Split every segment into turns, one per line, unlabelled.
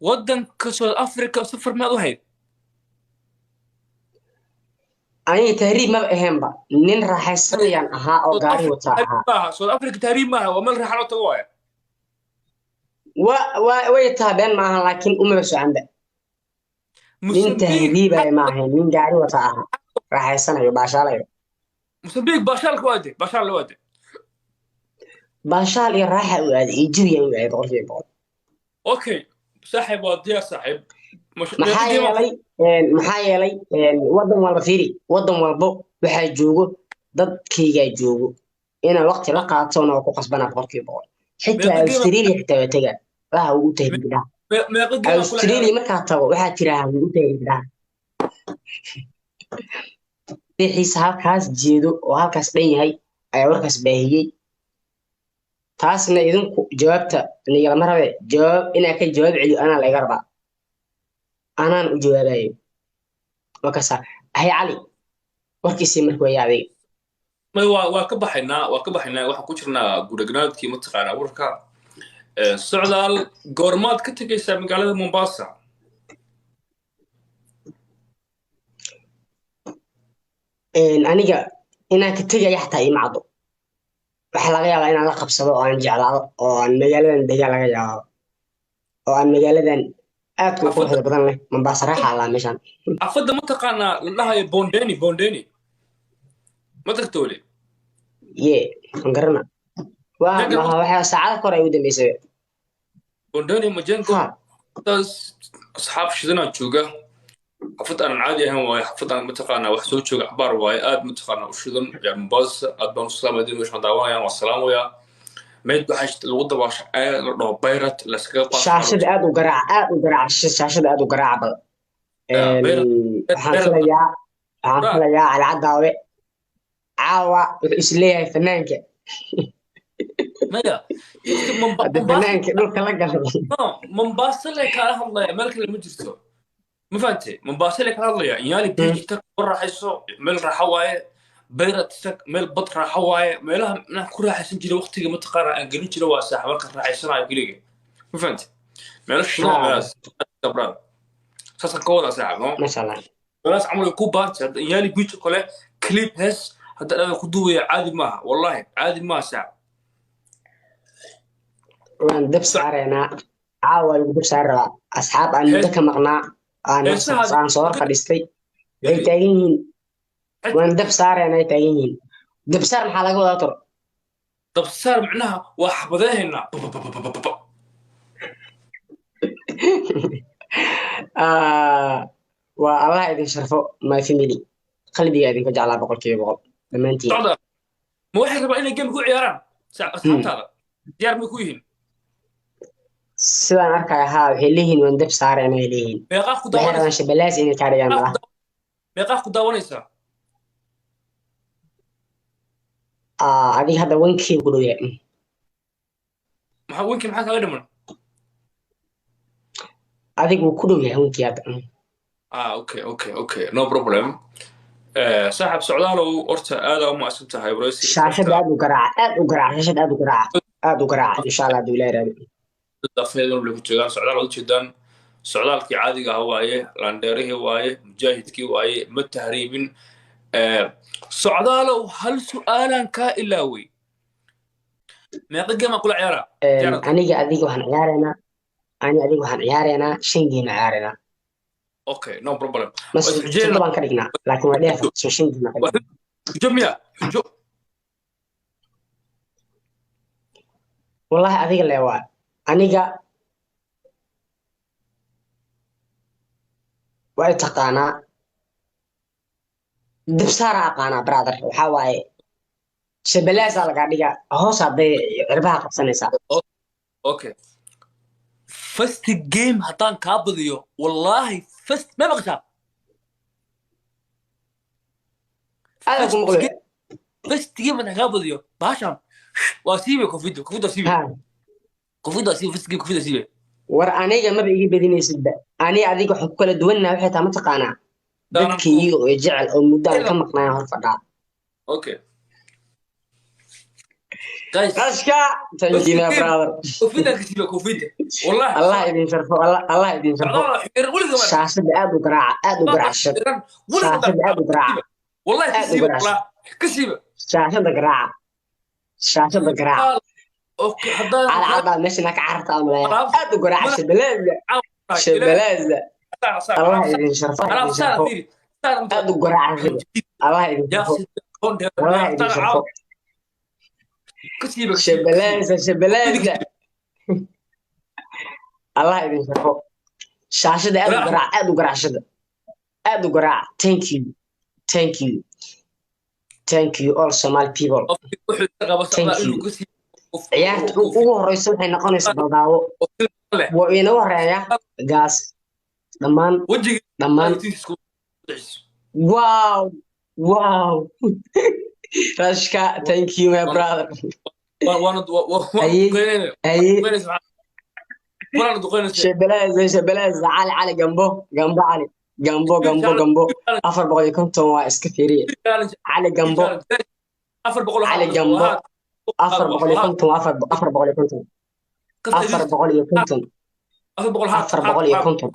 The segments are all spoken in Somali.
Waddanka South Africa safar maad u hayd?
Aniga tahriib maba ahaynba, nin raaxaysanayaan ahaa oo
South
gaari
Africa
wataa
tahriib
ahaa.
Maaha South Africa, tahriib maaha, waa meel raaxa loo tago waaya.
Way taha, been maaha, laakiin umaba soconba nin
Mozambique
tahriibaya ma ahayn, nin gaari wata ahaa, raaxaysanayo, baashaalayo.
Mozambique baashaalka waade, baashaal la waade.
Baashaal iyo raaxa u aaday iyo jawiga u aaday 100%.
Okay saaxiib, waa diyaar saaxiib.
Maxaa yeelay maxaa yeelay wadan walba fiiri, wadan walbo waxaa joogo dadkaygaa joogo, inaan waqti la qaatona waa ku qasbanaa 100%. Xitaa
Meeqa geema
Australia xitaa waa tegaa, waxa ugu tahriibdhaha.
Meeqa geema kula
Australia
ciyaaray?
Markaa tago waxaa jiraa ugu tahriibdhaha wixiisa halkaas jeedo oo halkaas dhan yahay ayaa warkaas baahiyey. Taasna idinku jawaabta nigalama rabe, jawaab inaa ka jawaab celiyo anaa laga rabaa, anaan u jawaabayo. Waa hay Cali, warkiisii marka waya adiga.
May, waa ka baxaynaa, waa ka baxaynaa. Waxaan ku jirnaa gudagnaadkii mataqaanaa warka. Socdaal, goormaad ka tegaysaa magaalada Mombasa?
Aniga inaan ka tegaya xataa ima caddo. Waxaa laga yaabaa inaan la qabsado oo aan jeclaado oo aan magaaladan degaa laga yaabaa, oo aan magaaladan aadka u quruxda badan leh Mombasa raaxa allaa meeshaan.
Xaafadda mataqaanaa la dhahayo Bondeni? Bondeni ma tagta weli?
Ye, waan garana. Waa
Majengo.
Maha, waxaa saacada kor ay u dambeysay.
Bondeni, Majengo.
Ha.
Taas asxaab shidanaa jooga, xaafad aanan caadi ahayn waaye, xaafad aan mataqaanaa wax soo jooga cabaar waaye, aad mataqaanaa u shidan yaa Mombasa. Aad baan u salaamaya, meeshaan daawanayaan waa salaamayaa. Meed waxaa lagu dabaasha aad la dhaho Bayrat layskaga baashaalo.
Shaashada aad u garaaca, aad u garaaca, shaashada aad u garaaca badan.
Bayrat.
Waxaan
Bayrat.
filayaa, waxaan filayaa Cali Cadaawe caawa wuxuu is leeyahay fanaanka.
Maya.
Hadda fanaanka dhulka la galay.
No, Mombasa le kaala hadlaya, meel kale ma jirto, ma fahantay? Mombasa le kala hadlaya. Nyali Beach tag, ku raaxayso, meel raaxo waaye. Bayrat tag, meel bad raaxo waaye. Meelaha inaan ku raaxaysan jiray waqtiga mataqaana aan gelin jiray waa saaxa markaan raaxaysanayo keliga, ma fahantay? Meelo shidan waa
Ha.
meelahaas gabraan, saasaan ka wadaa saaxib, no?
Masha Allah.
Meelahaas camal way ku baartay. Hadda Nyali Beach oo kale clip hees hadda dhada ku duubaya, caadi maaha, wallahi caadi maaha saaxib.
Waan dab saaraynaa caawa, lagu dab saari rabaa asxaab aan muddo ka maqnaa, aan
Heesaha
aan soo hor fadhiistay, waxay taagan yihiin waan dab saaraynaa ay taagan yihiin. Dab saar maxaa laga wadaa tor?
Dabsaar macnaha waa xabadeehaynaa.
Ah, waa Allah idin sharfo, my family, qalbiga idinka jeclaa 100% dhammaantiin.
Socda, ma waxay rabaan inay game ku ciyaaraan asxaabtaada? Diyaar may ku yihiin?
Sidaan arkaya haa, waxay leeyihiin waan dab saaraynaa ay leeyihiin.
Meeqaa ku
Waxay
daawanaysaa?
rabaan shabalaas inay kaa dhigaan malaha.
Meeqaa ku daawanaysaa?
Ah, adiga hadda 1K ku dhow yahay.
Maxaa winkii, maxaa kaaga dhiman?
Adiga wuu ku dhow yahay 1K hadda.
Ah, okay, no problem. Saaxib Socdaalow, horta aadaa u mahadsan tahay waraysiga.
Shaashada aad u garaaca, aad u garaaca, shaashada aad u garaaca, aad u garaaca, insha Allah hadduu Ilaahay raadi.
Daafeed bay ku joogaan Socdaal waad ujeedaan, socdaalkii caadiga ah waaye, landheerihii waaye, mujaahidkii waaye, ma tahriibin. Socdaalow, hal su'aalaan kaa ilaaway: meeqa game aan kula ciyaaraa? Diyaarad.
Aniga adiga waxaan ciyaaraynaa, ani adiga waxaan ciyaaraynaa shan game ciyaaraynaa.
Okay, no problem.
Mas
Waa isxujeynaa.
7 aan ka dhignaa, laakiin waa dheer, soo shan game ka
Waa
dhignaa.
Xujo miya, xujo?
Wallahi adiga le waa aniga waa i taqaanaa, dibsaara aqaanaa brother, waxaa waaye shabalaasaa lagaa dhigaa, hoos hadday cirbaha qabsanaysaa.
Okay, first game haddaan kaa badiyo, wallahi first ma maqashaa?
Aada ku maqlo.
First game haddaan kaa badiyo, baashaan waa siibe, kofida, kofida siibe.
Ha.
Kofida siibe, first game kofida siibe.
War aniga maba iga badinaysidba. Ani adiga waxaan ku kala duwannaha waxay taa mataqaanaa, dadkayga oo jecel oo muddo aan ka maqnaayan hor fadhaa.
Okay. Guys,
Rashka, thank you my brother.
Koofida ka siiba, koofida wallahi.
Allah idin sharfo, Allah idin sharfo.
Weliga ma
Shaashada aad u garaaca, aad u garaaca shaashada.
Weliga.
Shaashada aad u garaaca.
Wallahi ka
Aad u
siiba.
garaaca.
Wallahi ka siiba.
Shaashada garaaca, shaashada garaaca.
Okay, haddaan
Cali caddaa meesha ka cararta amlaya, aad u garaaca shabalaza, shabalaza. Allah idin sharfo, idin sharfo. Aad u garaaca, Allah idin sharfo, Allah idin sharfo.
Ka siiba.
Shabalaza, shabalaza. Allah idin sharfo. Shaashada aad u garaaca, aad u garaaca shaashada, aad u garaaca. Thank you, thank you, thank you all Somali people.
Wuxuu qaba.
Thank you.
Inuu ka siibo.
Ciyaarta ugu horeysa waxay noqonaysaa baldaawo. Waa inagu horeeya gaas dhammaan.
Wejiga.
Dhammaan. Wow, wow, Rashka, thank you my brother. Haye, haye.
Waana duqeynaysa.
Shabalaza, shabalaza. Cali, Cali, gambo, gambo, Cali, gambo, gambo, gambo. 450 waa iska fiiriye. Cali, gambo.
400.
Cali, gambo. 450 waa 450, 450.
400.
450.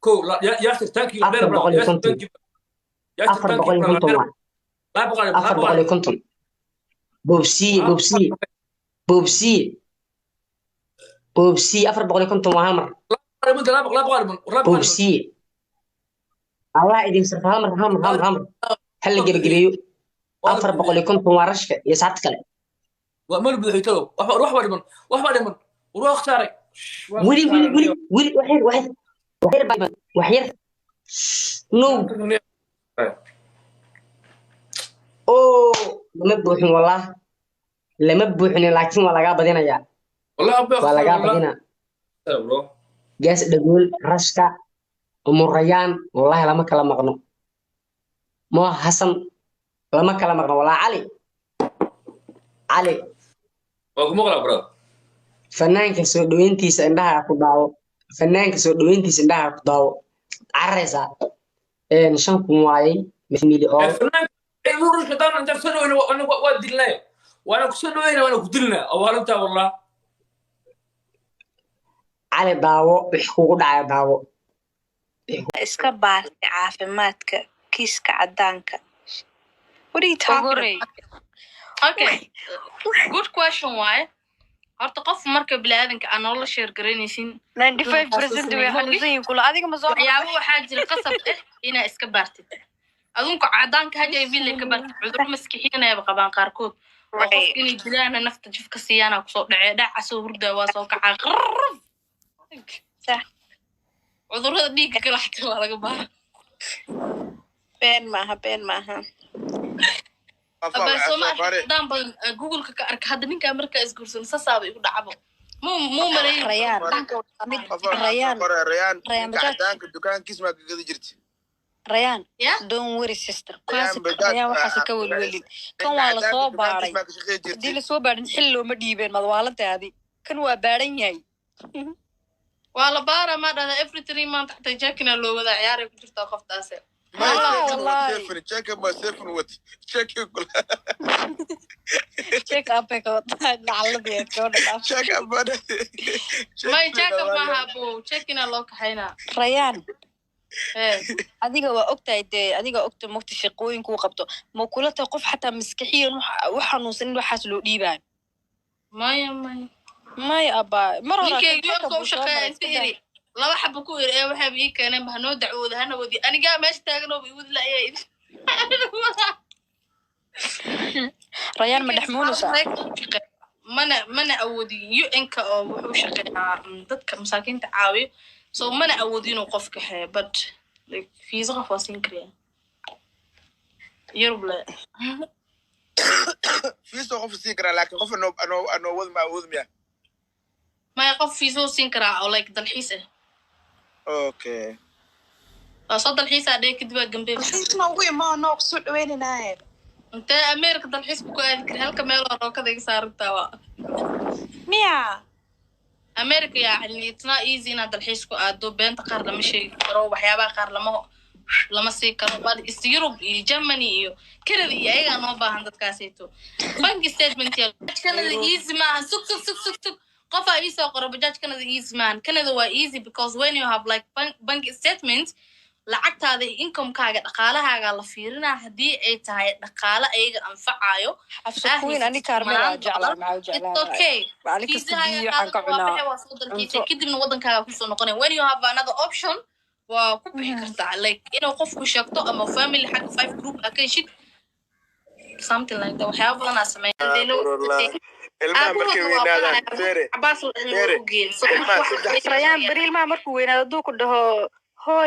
Kow, Yaasir, thank you.
450. 450 waa 450. Boobsiye, boobsiye, boobsiye, boobsiye. 450 waa hal mar. Boobsiye. Allah idin sarfa. Hal mar, hal mar, hal mar, hal mar hal la gebagabeeyo. 450 waa Rashka iyo saacad kale.
Waa mal buuxitalo, wax baa dhiman, wax baa dhiman, war waa khasaaray.
Weli, weli, weli, weli, wax yar, wax yar, wax yar baa dhiman, wax yar. No. Oo lama buuxin, wallah lama buuxin, laakiin waa lagaa badinayaa. Waa lagaa badinaa. Gaas Dhagool, Rashka, Umurayaan, wallahi lama kala maqno. Mo Hasan, lama kala maqno walaa. Cali, Cali.
Waa ku maqlaa, bro.
Fanaanka soo dhaweyntiisa indhaha ku daawo, fanaanka soo dhaweyntiisa indhaha ku daawo. Cararaysaa 5,000 waayey mili oo.
Waa dilnay, waana kusoo dhaweyna, waana ku dilnaa awaalintaa wallah.
Cali, daawo wix kugu dhacaya, daawo.
Iska baartay caafimaadka kiiska cadaanka? What are you talking
Ogorey.
about?
Okay, good question waaye. Horta qof marka biniaadanka aan nolola share garanaysin
95% way xanuunsan yihiin kula. Adiga ma soo
waxyaabo waxaa jira qasab ah inaa iska baartid. Adunku cadaanka HIV lay ka baartid, cudurro maskixiinayaba qabaan qaarkood oo qofka inay dilaana nafta jifka siiyaana kusoo dhacee, dhaca soo hurdaa waa soo kacaa qrrr.
Sax.
Cudurrada dhiigga kale xataa waa laga baara.
Been maaha, been maaha.
Abaa soo ma arkin cadaan badan Google-ka ka arka hadda ninkaa markaa isguursan sasaaba igu dhacabo muu maleeyay.
Rayaan mid, Rayaan.
Rayaan.
Rayaan
ninka
Bajaaj.
Cadaanka dukaankiis maa ka gadi jirti?
Rayaan.
Ya.
Don't worry, sister.
Rayaan
Kuwaas
Bajaaj,
Rayaan waxaas ka welwelin. Kan waa lasoo baaray.
Maa ka shaqeyn
Haddii
jirti?
lasoo baadhin xil looma dhiibeen madwaaladaadi. Kan waa baadhan yahay.
Waa la baara maa dhahda every 3 month xataa jakina loo wadaa, ciyaaray ku jirtaa qoftaasi.
Ah, wallahi.
Check ma seven wat check.
Check up ay ka wadaa gacaladii gabadha dhaaf.
Check up ma
May check up maaha abo, checkina loo kaxaynaa.
Rayaan.
Ee.
Adiga waa ogtahay dee, adiga ogta mogta shaqooyinkuu qabto. Ma kula tahay qof xataa maskaxiyan wax xanuunsan in waxaas loo dhiibaayo?
Maya, maya.
Maya abaa, mar hore
ninkaygi
check up
marka u
buu soo
shaqeeya
maray,
inta
iska daa.
Iri laba xaba ku iri ee waxayba ii keeneen ba hanoo dacwooda hana wadi, anigaa meesha taagan ooba iwadi la'yaa.
Rayaan ma dhex muunaysaa?
Mana awoodin UN-ka oo wuxuu shaqeeyaa dadka masaakiinta caawiyo, so mana awoodin inuu qof kaxeeyo, but like fiisa qof waa siin karaya Yurub le.
Fiiso qof siin karaa, laakiin qof anoo wad ma awood miya?
Maya, qof fiisa u siin karaa oo like dalxiis ah.
Okay.
Waa soo dalxiisaa dhee, kadib waa gambe.
Dalxiisna ugu imaa, noo kusoo dhaweynaynaaye.
Intee America dalxiis ku aadi kara? Halka meel oo rookada iga saarantaa waa
Miya?
America. Yacni it's not easy inaad dalxiis ku aado. Beenta qaar lama sheegi karo, waxyaabaha qaar lama Lama sii karo, but is Europe iyo Germany iyo Canada iyo ayagaa noo baahan dadkaasayto. Bank statement Canada easy maahan. Sug, sug, sug, sug, sug. Qofaa iisoo qoro bajaaj Canada easy maahan. Canada waa easy because when you have like bank statement, lacagtaada iyo incomekaaga, dhaqaalahaaga la fiirinaa. Haddii ay tahay dhaqaale ayaga anfacayo
Xafsa Queen, ani Carmel waa jeclaa, maxaa u
it's
jeclaa?
okay.
Maalin kasta biyo waxaan ka cunaa
waa soo dalxiisay,
cunto.
Kadibna wadankaaga kusoo noqonay. When you have another option, waa ku bixi kartaa, like inuu qofku sheegto ama family xagga five group aa ka heshid, something like that. Waxyaaba badan aa sameeya.
Ilmaha markay weynaadaan, fere
Cabaas
fere, ilmaha 3
Rayaan, beri ilmaha markuu weynaado hadduu ku dhaho hooy.